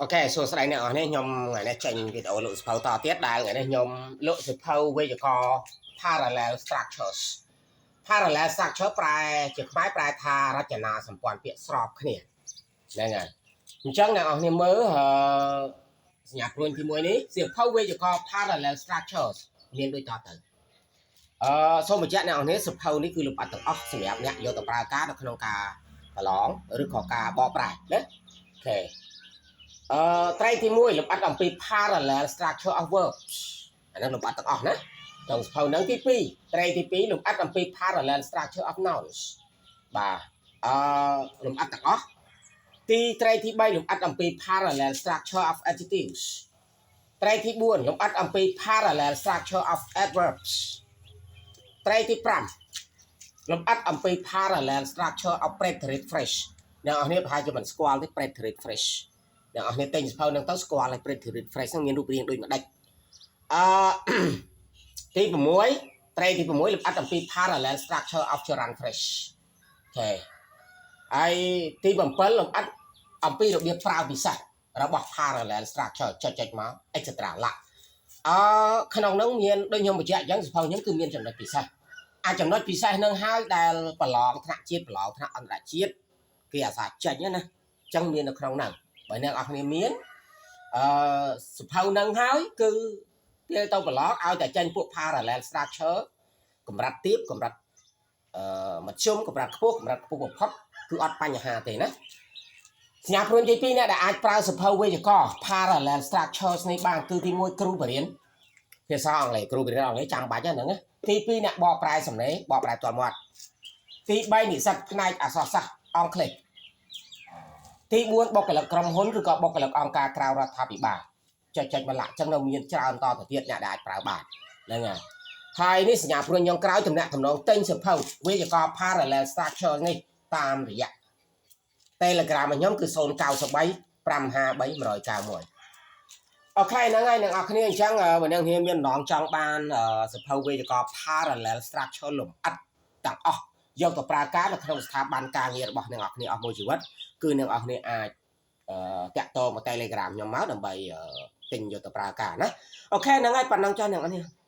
OK សួស្តីអ្នកនរនេះខ្ញុំថ្ងៃនេះចេញវីដេអូលក់សៀវភៅតទៀតដែលថ្ងៃនេះខ្ញុំលក់សៀវភៅវេយ្យាករណ៍ parallel structures parallel structure ប្រែជាខ្មែរប្រែថារចនាសម្ព័ន្ធពាក្យស្របគ្នាហ្នឹងហើយអញ្ចឹងអ្នកនរគ្នាមើលអឺសញ្ញាព្រួញទី1នេះសៀវភៅវេយ្យាករណ៍ parallel structures មានដូចតទៅអឺសូមបញ្ជាក់អ្នកនរគ្នាសៀវភៅនេះគឺលម្អិតទាំងអស់សម្រាប់អ្នកយកទៅប្រើការនៅក្នុងការប្រឡងឬក៏ការបកប្រែណា OK អឺត្រៃទី1លម្អិតអំពី parallel structure of verbs អាហ្នឹងលម្អិតទាំងអស់ណាក្នុងសៀវភៅហ្នឹងទី2ត្រៃទី2លម្អិតអំពី parallel structure of nouns បាទអឺលម្អិតទាំងអស់ទីត្រៃទី3លម្អិតអំពី parallel structure of adjectives ត្រៃទី4លម្អិតអំពី parallel structure of adverbs ត្រៃទី5លម្អិតអំពី parallel structure of preterite phrase អ្នកនរគ្នាប្រហែលជាមិនស្គាល់ទេ preterite phrase អ្នកនរគ្នាទិញសៀវភៅហ្នឹងទៅស្គាល់ហើយ preterite phrase ហ្នឹងមានរូបរាងដូចម្ដេចអឺ ទី6ត្រៃទី6លម្អិតអំពី parallel structure of gerund phrase OK ហើយទី7លម្អិតអំពីរបៀបប្រើពិសេសរបស់ parallel structure ចុចចុចមក etc ឡាអឺក្នុងហ្នឹងមានដូចខ្ញុំបញ្ជាក់អញ្ចឹងសៀវភៅខ្ញុំគឺមានចំណុចពិសេសអាចចំណុចពិសេសហ្នឹងហើយដែលប្រឡងថ្នាក់ជាតិប្រឡងថ្នាក់អន្តរជាតិគេអាសាចេញណាអញ្ចឹងមាននៅក្នុងហ្នឹងបើអ្នកនរគ្នាមានអឺសៀវភៅហ្នឹងហើយគឺពេលទៅប្រឡងឲ្យតែចេញពួក parallel structure កម្រិតទាបកម្រិតអឺមធ្យមកម្រិតខ្ពស់កម្រិតខ្ពស់បំផុតគឺអត់បញ្ហាទេណាសញ្ញាព្រួញទី2អ្នកដែលអាចប្រើសៀវភៅវេយ្យាករណ៍ parallel structures នេះបានគឺទី1គ្រូបរិញ្ញាភាសាអង់គ្លេសគ្រូបរិញ្ញាអង់គ្លេសចាំបាច់ហ្នឹងណាទី2អ្នកបកប្រែសំណេរបកប្រែផ្ទាល់មាត់ទី3និស្សិតផ្នែកអក្សរសាស្ត្រអង់គ្លេសទី4បុគ្គលិកក្រុមហ៊ុនឬក៏បុគ្គលិកអង្គការក្រៅរដ្ឋាភិបាលចុចចុចមកលាក់ចឹងនៅមានច្រើនតទៅទៀតអ្នកដែលអាចប្រើបានហ្នឹងហើយហើយនេះសញ្ញាព្រួញញងក្រោយតំណាក់តំណងទិញសៀវភៅវេយ្យាករណ៍ parallel structure នេះតាមរយៈ Telegram របស់ខ្ញុំគឺ093 553 191 OK ហ្នឹងហើយអ្នកនរគ្នាអញ្ចឹងបើអ្នកគ្នាមានម្ដងចង់បានសៀវភៅវេយ្យាករណ៍ parallel structure លម្អិតទាំងអស់យកទៅប្រើការនៅក្នុងស្ថាប័នការងាររបស់អ្នកនរគ្នាអស់មួយជីវិតគឺអ្នកនរគ្នាអាចតាក់ទងមក Telegram ខ្ញុំមកដើម្បីទិញយកទៅប្រើការណា OK ហ្នឹងហើយប៉ុណ្ណឹងចុះអ្នកនរគ្នា។